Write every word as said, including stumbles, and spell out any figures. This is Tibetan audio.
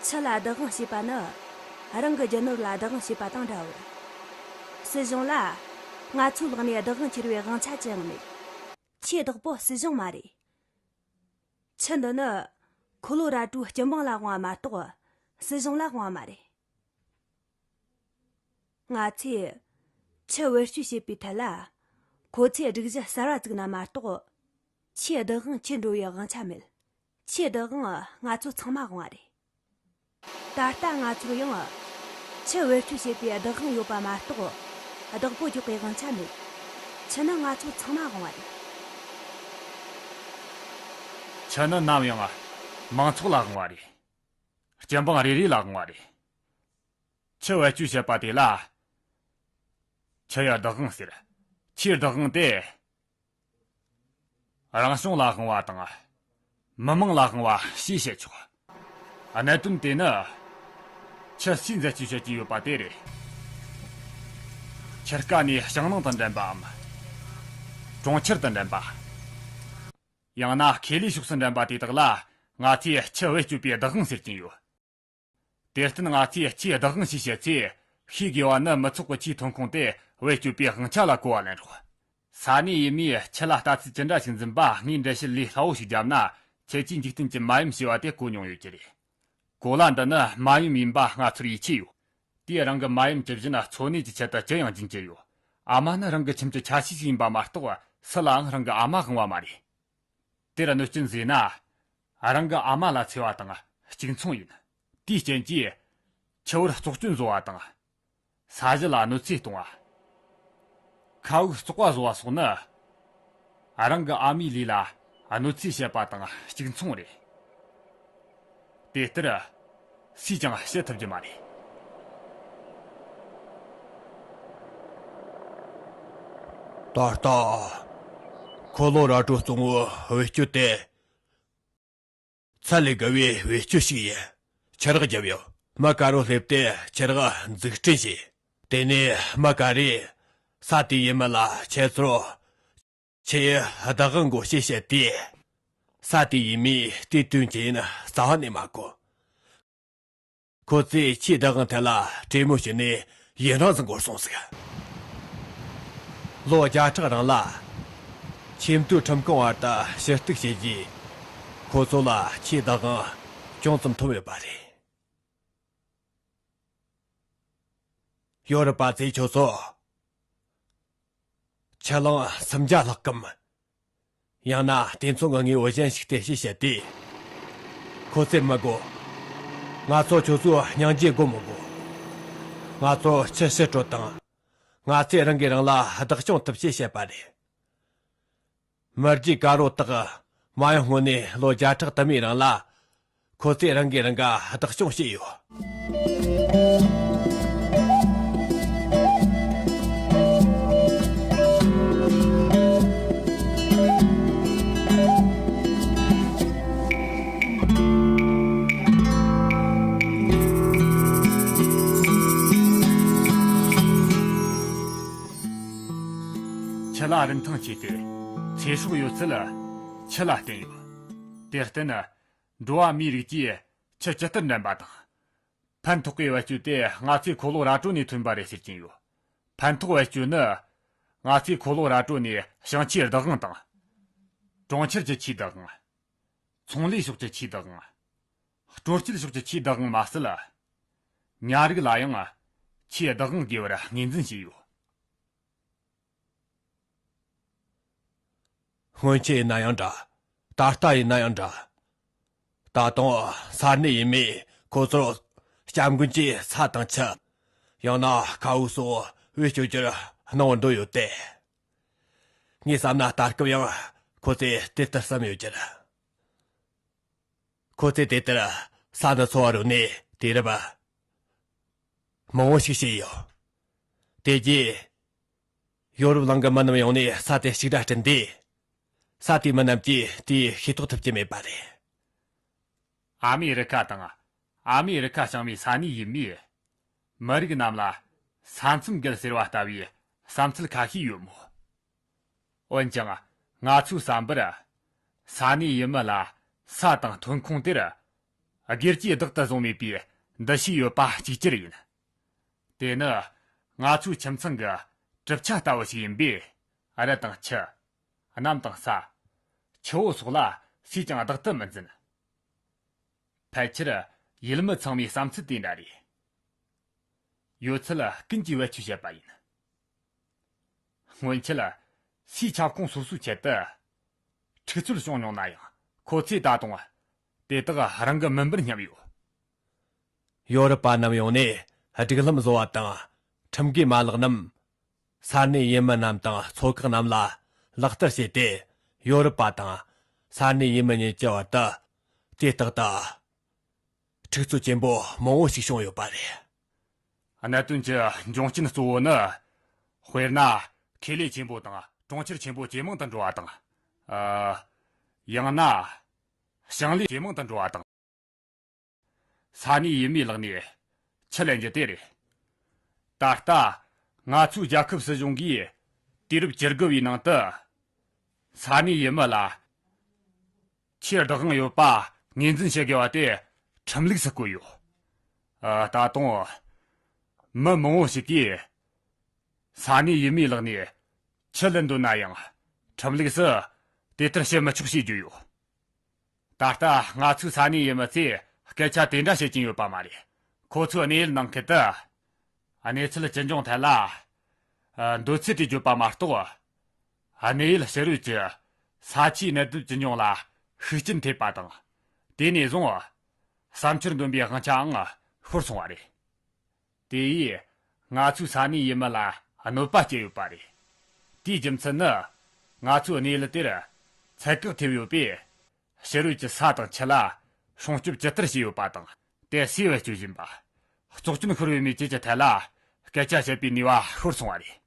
ཁྱི་ལ་བདག་དབང་བྱེད་པ་ནི་རང་གི་རྒྱུ་ནོར་ལ་བདག་དབང་བྱེད་པ་དང་འདྲའོ། སྲིད་གཞུང་ལ་ང་ཚོའི་ལག་ནས་བདག་དབང་ཁྱེར་བའི་དབང་ཆ་ཅི་ཡང་མེད། ཁྱིའི་བདག་པོ་སྲིད་གཞུང་མ་རེད། ཁྱི་འདི་ནི་ཁོ་ལོ་ར་ཏྲོའི་སྤྱི་འབངས་ལ་དབང་བ་མ་གཏོགས་སྲིད་གཞུང་ལ་དབང་བ་མ་རེད། ང་ཚོས་ཁྱི་བེད་སྤྱོད་བྱེད་པའི་ཐད་ལ་ཁོ་ཚོས་སྒྲིག་གཞི་གསར་བ་བཙུགས་ན་མ་གཏོགས་ཁྱིའི་བདག་དབང་ཁྱེར་འགྲོ་བའི་དབང་ཆ་མེད། ཁྱིའི་བདག་དབང་ང་ཚོ་ཚང་མ་དབང་བ་རེད། ད་ལྟ་ང་ཚོར་ཡང་ཁྱི་བེད་སྤྱོད་བྱེད་པའི་བདག་དབང་ཡོད་པ་མ་གཏོགས་བདག་པོ་རྒྱག་པའི་དབང་ཆ་མེད། ཁྱི་ནི་ང་ཚོ་ཚང་མ་དབང་བ་རེད། ཁྱི་ནི་ནམ་ཡང་མང་ཚོགས་ལ་དབང་བ་རེད། སྤྱི་འབངས་རེ་རེ་ལ་དབང་བ་རེད། ཁྱི་བེད་སྤྱོད་བྱེད་པ་དེ་ལ་ཁྱི་ཡི་བདག་དབང་ཟེར། ཁྱིའི་བདག་དབང་དེ་རང་བྱུང་ལ་དབང་བ་དང་མི་མང་ལ་དབང་བ་ཞེས་བཤད་ཆོག་གནད་དོན་དེ་ནི་ཁྱི་སུས་འཛད་སྤྱོད་བྱེད་ཀྱི་ཡོད་པ་དེ་རེད། ཁྱི་རྐ་ནས་ཞིང་ནང་དུ་འདྲེན་པའམ། གྲོང་ཁྱེར་དུ་འདྲེན་པ། ཡང་ན་ཁེ་ལས་ཕྱོགས་སུ་འདྲེན་པ་དེ་དག་ལ་ང་ཚོས་ཁྱི་བེད་སྤྱོད་པའི་བདག་དབང་ཟེར་གྱིན་ཡོད། དེར་བརྟེན་ང་ཚོས་ཁྱིའི་བདག་དབང་ཞེས་བཤད་ཚེ། ཤེས་དགོས་པ་ནི་མི་ཚོགས་ཀྱི་ཁྱིའི་ཐོན་ཁུངས་དེ་བེད་སྤྱོད་པའི་དབང་ཆ་ལ་གོ་བ་ལེན་རོགས། ས་གནས་ཡུལ་མིས་ཁྱི་ལ་ལྟ་ཚུལ་ཅི་འདྲ་ཞིག་འཛིན་པ་ངས་འགྲེལ་བཤད་ལས་སླ་བོ་ཞིག་བརྒྱབ་ན། ཁྱེད་ཀྱིས་འཇིག་རྟེན་གྱི་མ་ཡུམ་ཞེས་པ་དེ་གོ་མྱོང་ཡོད་ཀྱི་རེད། གོ་ལ་འདི་ནི་མ་ཡུམ་ཡིན་པ་ང་ཚོར་ཡིད་ཆེས་ཡོད། དེས་རང་གི་མ་ཡུམ་ཇི་བཞིན་འཚོ་གནས་ཀྱི་ཆེད་དུ་ཅི་ཡང་སྦྱིན་གྱི་ཡོད། ཨ་མ་ནི་རང་གི་ཁྱིམ་གྱི་ཆ་ཤས་ཤིག་ཡིན་པ་མ་གཏོགས་སུ་ལའང་རང་གི་ཨ་མ་དབང་བ་མ་རེད། དེར་གནོད་སྐྱོན་བཟོས་ན། རང་གི་ཨ་མ་ལ་འཚེ་བ་དང་གཅིག་མཚུངས་ཡིན། དེའི་རྐྱེན་གྱིས་ཁྱི་བོར་བཙོག་སྐྱོན་བཟོ་བ་དང་། ས་གཞི་ལ་གནོད་འཚེ་གཏོང་བ། མཁའ་དབུགས་བཙོག་པ་བཟོ་བ་སོགས་ནི། རང་གི་ཨ་མའི་ལུས་ལ་གནོད་འཚེ་བྱེད་པ་དང་གཅིག་མཚུངས་རེད། དེ་ལྟར། སུས་ཀྱང་བྱེད་ཐུབ་རྒྱུ་མ་རེད། ད་ལྟ། འཁོར་ལོ་ར་ཏྲོ་གཙོ་བོའི་བེད་སྤྱོད་དེ། ཚད་ལས་བརྒལ་བའི་བེད་སྤྱོད་ཞིག་ཡིན། ཁྱི་རགས་བརྒྱབ་ཡོད། མི་དཀར་པོ་སླེབས་ཏེ་ཁྱི་རགས་འཛུགས་སྐྲུན་བྱས། དེ་ནས་མི་དཀར་པོས་ས་དེའི་མི་ལ་ཁྱེད་ཚོར་ཁྱི་ཡི་བདག་དབང་དགོས་ཞེས་བཤད་དུས། ས་དེའི་མིས་དེའི་དོན་ཅི་ཡིན་རྩ་བ་ནས་མ་གོ། ཁོ་ཚོས་ཁྱིའི་བདག་དབང་ཐད་ལ་གྲོས་མོལ་བྱས་ནས་ཡུན་རིང་ཙམ་འགོར་སོང་ཟིག་ལོ་བརྒྱ་ཕྲག་རིང་ལ། ཆེས་མཐོའི་ཁྲིམས་ཁང་བར་དུ་ཞུ་གཏུག་བྱས་རྗེས། ཁོ་ཚོ་ལ་ཁྱིའི་བདག་དབང་ཅུང་ཙམ་ཐོབ་ཡོད་པ་རེད། ཡོ་རོབ་པ་ཚོས་ཁྱོད་ཚོ་ཁྱི་གླང་སུམ་བརྒྱ་ལྷག་གམ། ཡང་ན་དེ་མཚུངས་ཀྱི་དངོས་པོ་གཞན་ཞིག་སྟེར་ཞེས་བཤད་དུས། ཁོ་ཚོས་མི་དགོས། ང་ཚོ་ཁྱོད་ཚོའི་སྙིང་རྗེ་དགོས་མི་དགོས། ང་ཚོ་ཁྱི་ཕྱིར་སྤྲོད་དང་། ང་ཚོས་རང་གིས་རང་ལ་བདག་སྐྱོང་ཐུབ་ཞེས་བཤད་པ་རེད། མི་རྒྱུད་དཀར་པོ་དག་མ་ཡུམ་སྔོན་ནས་ལོ་བརྒྱ་ཕྲག་དུ་མའི་རིང་ལ། ཁོ་ཚོས་རང་གིས་རང་ག་བདག་སྐྱོང་བྱས་ཡོད། ཁྱི་ལ་རིན་ཐང་ཆེ་སྟེ། ཚེ་སྲོག་ཡོད་ཚད་ཁྱི་ལ་བརྟེན་ཡོད། དེར་བརྟེན། འགྲོ་བ་མིའི་རིགས་ཀྱིས་ཁྱི་ཇི་ལྟར་འདྲེན་པ་དང་། ཕན་ཐོགས་ཀྱི་བེད་སྤྱོད་དེ་ང་ཚོའི་འཁོར་ལོ་ར་ཏྲོ་ནས་ཐོན་པ་རེད་ཟེར་གྱིན་ཡོད། ཕན་ཐོགས་བེད་སྤྱོད་ནི། ང་ཚོའི་འཁོར་ལོ་ར་ཏྲོ་ནས་ཞིང་ཆུའི་བདག་དབང་དང་། གྲོང་ཁྱེར་གྱི་ཆུའི་བདག་དབང་། ཚོང་ལས་ཕྱོགས་ཀྱི་ཆུའི་བདག་དབང་། སྤྲོ་སྐྱིད་ཕྱོགས་ཀྱི་ཆུའི་བདག་དབང་མ་ཟད། ཉ་རིགས་ལ་ཡང་ཆུའི་བདག་དབང་དགོས་པར་ངོས་འཛིན་བྱས་ཡོད། སྔོན་ཆད་ཡིན་ན་ཡང་འདྲ། ད་ལྟ་ཡིན་ན་ཡང་འདྲ། ད་དུང་ས་གནས་ཡུལ་མིས་ཁོ་ཚོར་སྐྱབས་མགོན་གྱིས་ས་དང་ཆུ། ཡང་ན་མཁའ་དབུགས་སོགས་བེད་སྤྱོད་རྒྱུར་གནང་བར་འདོད་ཡོད་དེ། ངས་བསམ་ན་ད་སྐབས་ཡང་ཁོ་ཚོས་དེ་ལྟར་བསམ་ཡོད་རྒྱུར། ཁོ་ཚོས་དེ་ལྟར་ས་ནས་འཚོ་བ་རོལ་ནས་དུས་རབས་མང་བོ་ཞིག་བྱས་ཡོད། དེ་རྗེས། ཡོ་རོབ་གླིང་གི་མི་རྣམས་ཡོང་ནས་ས་དེར་གཅིག་སྒྲ་བསྐྲུན་ཏེ། ས་དེའི་མི་རྣམས་ཀྱིས་དེའི་ཤེས་རྟོགས་ཐུབ་ཀྱི་མེད་པ་རེད། ཨ་མེ་རི་ཁ་དང་ཨ་མེ་རི་ཁ་བྱང་མའི་ས་གནས་ཡུལ་མིས། མི་རིགས་རྣམས་ལ་ས་མཚམས་བརྒལ་ཟེར་བ་ལྟ་བུའི་བསམ་ཚུལ་ཁ་ཤས་ཡོད་མོད། འོན་ཀྱང་ང་ཚོའི་བསམ་པར། ས་གནས་ཡུལ་མི་ལ་ས་དང་ཐོན་ཁུངས་དེར་ སྒེར་གྱིས་བདག་ཏུ་བཟུང་མེད་པའི་འདུ་ཤེས་ཡོད་པ་གཅིག་གྱུར་ཡིན། དེ་ནི་ང་ཚོའི་ཁྱིམ་ཚང་གི་གྲུབ་ཆ་ལྟ་བུ་ཞིག་ཡིན་པས། རི་དང་ཆུ། གནམ་དང་ས། ཆུ་བོ་སོགས་ལ་སུས་ཀྱང་བདག་ཏུ་མི་འཛིན། ཕལ་ཆེར་ཡུལ་མི་ཚང་མའི་བསམ་ཚུལ་དེ་འདྲ་རེད། ཡོད་ཚད་ཀུན་གྱིས་བེད་སྤྱོད་བྱེད་པ་ཡིན། སྔོན་ཆད་སུའི་ཁྱབ་ཁོངས་སོ་སོའི་ཆེད་དུ་འཁྲུག་རྩོད་བྱུང་མྱོང་ན་ཡང་། ཁོ་ཚོས་ད་དུང་དེ་དག་རང་གི་མིན་པར་སྙམ་ཡོད། ཡོ་རོབ་པ་རྣམས་ཡོང་ནས་སྒྲིག་ལམ་བཟོ་བ་དང་། ཁྲིམས་འགལ་མ་ལག་རྣམས་ས་གནས་ཡུལ་མི་རྣམས་དང་ཚོ་ཁག་རྣམས་ལ་ལག་བསྟར་བྱས་ཏེ། ཡོ་རོབ་པ་དང་ས་གནས་ཡུལ་མི་གཉིས་ཀྱི་བར་དུ་དུས་རྟག་ཏུ་འཁྲུག་རྩོད་ཆེན་པོ་མང་བོ་ཞིག་བྱུང་ཡོད་པ་རེད། གནད་དོན་གྱི་འབྱུང་རྐྱེན་གཙོ་བོ་ནི། དཔེར་ན། ཁེ་ལས་ཆེན་པོ་དང་གྲོང་ཁྱེར་ཆེན་པོ་ཇེ་མང་དུ་འགྲོ་བ་དང་། ཨ། ཡང་ན། ཞིང་ལས་ཇེ་མང་དུ་འགྲོ་བ་དང་། ས་གནས་ཡུལ་མིའི་ལག་ནས་ཆུ་ལེན་རྒྱུ་དེ་རེད། ད་ལྟ་ང་ཚོའི་རྒྱལ་ཁབ་སྲིད་གཞུང་གིས་དུས་རབས་བཅུ་དགུ་བའི་ནང་དུ། ས་གནས་ཡུལ་མི་ལ་ཆུའི་བདག་དབང་ཡོད་པ་ངོས་འཛིན་བྱེད་དགོས་པ་དེ་ཁྲིམས་ལུགས་སུ་བཀོད་ཡོད། ཨ། ད་དུང་མི་མང་བོ་ཞིག་གིས་ས་གནས་ཡུལ་མིའི་ལག་ནས་ཆུ་ལེན་འདོད་ན་ཡང་། ཁྲིམས་ལུགས་སུ་དེ་ལྟར་བྱེད་མི་ཆོག་ཞེས་བརྗོད་ཡོད། ད་ལྟ་ང་ཚོའི་ས་གནས་ཡུལ་མི་ཚོས་སྐད་ཆ་དེ་འདྲ་བཤད་ཀྱིན་ཡོད་པ་མ་རེད། ཁོ་ཚོའི་གནས་ཡུལ་ནང་ཁུལ་དུ་གནས་ཚུལ་ཇི་འབྱུང་ཐད་ལ། ཨ། འདོད་ཚུལ་དེ་བརྗོད་པ་མ་གཏོགས། གནས་ཡུལ་ཕྱི་རོལ་གྱི་ས་ཆའི་གནས་སྡུད་ཇི་འབྱུང་ལ་ཤུགས་རྐྱེན་ཐེབས་པ་དང་། དེ་ནས་བཟུང་བསམ་འཆར་འདོན་པའི་དབང་ཆའང་ཤོར་སོང་བ་རེད། དེ་ཡིས་ང་ཚོའི་ས་གནས་ཡུལ་མི་ལ་གནོད་པ་སྐྱེལ་ཡོད་པ་རེད། དེའི་རྒྱུ་མཚན་ནི། ང་ཚོའི་གནས་ཡུལ་དེར་ཚད་བཀག་ཐེབས་ཡོད་པས། ཕྱི་རོལ་གྱི་ས་དང་ཆུ་ལ་སྲུང་སྐྱོབ་ཇི་ལྟར་བྱས་ཡོད་པ་དང་། དེ་སུས་བེད་སྤྱོད་བཞིན་པ། བཙོག་སྐྱོན་ཤོར་བའི་མེ་ལྕེ་གི་ཐད་ལ་སྐད་ཆ་བཤད་པའི་ནུས་པ་ཤོར་སོང་བ་རེད།